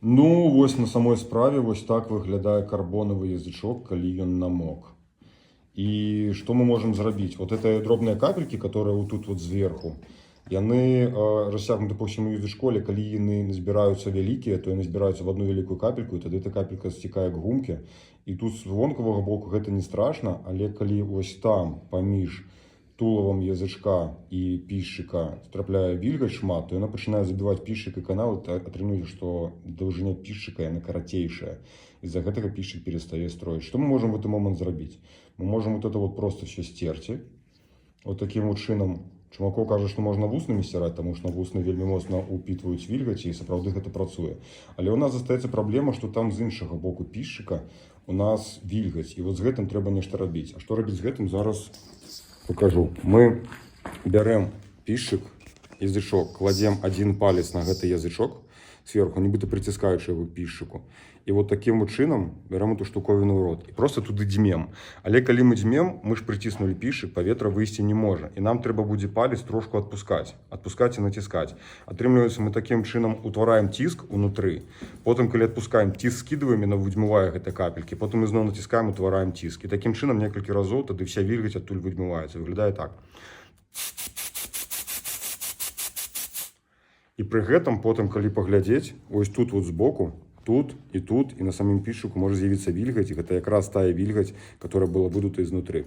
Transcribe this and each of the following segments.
Ну, вось на самой справе вось так выглядае карбонавы язычок, калі ён намок. І што мы можам зрабіць? Вот это дробныя капелькі, которые вот тут вот зверху, яны расцягнуты па ўсяму язычку, але калі яны назбіраюцца вялікія, то яны збіраюцца в одну вялікую капельку, і тады эта капелька сцікае к гумке. І тут з вонкавага боку гэта не страшна, але калі вось там паміж тулавам язычка і пішчыка трапляе вільгаць шмат, то яна пачынае забіваць пішчык і канал, атрымліваецца, што даўжыня пішчыка яна карацейшая. З-за гэтага пішчык перастае строіць. Што мы можам в гэты момант зрабіць? Мы можам вот это вот просто все стерці. Вот таким вот чынам. Чумакоў кажа, што можна вуснамі сціраць, таму што вусны вельмі моцна упітваюць вільгаць, і сапраўды гэта працуе. Але ў нас застаецца праблема, што там з іншага боку пішчыка у нас вільгаць, і вот з гэтым трэба нешта рабіць. А што рабіць з гэтым, зараз покажу. Мы бярэм пішчык, язычок, кладзем один палец на гэты язычок сверху, нібыта прыціскаючы яго к пішчыку. І вот таким вот чынам бярэм эту штуковину ў рот і просто туды дзьмем. Але калі мы дзьмем, мы ж прыціснулі пішчык, паветра выйсці не можа. І нам трэба будзе палец трошку адпускаць, адпускаць і націскаць. Атрымліваецца, мы такім чынам утвараем ціск унутры. Потым, калі адпускаем, ціск скідываем, яна выдзьмывае гэты капелькі. Потым мы зноў націскаем, утвараем ціск. І такім чынам некалькі разоў тады вся вільгаць адтуль выдзьмываецца. Выглядае так. І пры гэтым потым, калі паглядзець, ось тут вот збоку, тут і тут, і на самім пішчыку можа з'явіцца вільгаць, і гэта якраз тая вільгаць, которая была выдута изнутры.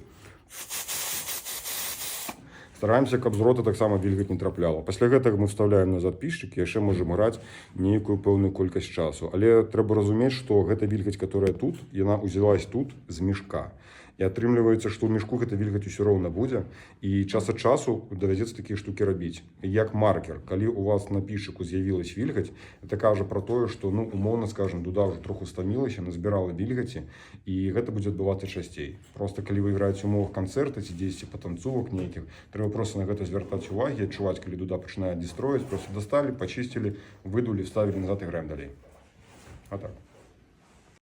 Стараемся, каб з рота таксама вільгаць не трапляла. Пасля гэтага мы вставляем назад пішчык і яшчэ можам граць нейкую пэўную колькасць часу. Але трэба разумець, што гэта вільгаць, которая тут, яна ўзялась тут з мешка. І атрымліваецца, што ў мешку гэта вільгаць усё роўна будзе, і час ад часу давядзецца такія штукі рабіць. Як маркер, калі у вас на пішчыку з'явілась вільгаць, это кажа пра тое, што, ну, умоўна скажем, дуда ўжо троху стамілася, назбірала вільгаці, і гэта будзе адбывацца часцей. Просто калі вы іграеце ў умовах канцэрта ці дзесьці патанцовак нейкіх, трэба просто на гэта звяртаць увагі, адчуваць, калі дуда пачынае дестроіць, просто дасталі, пачысцілі, выдулі, вставілі назад і граем далей. А так.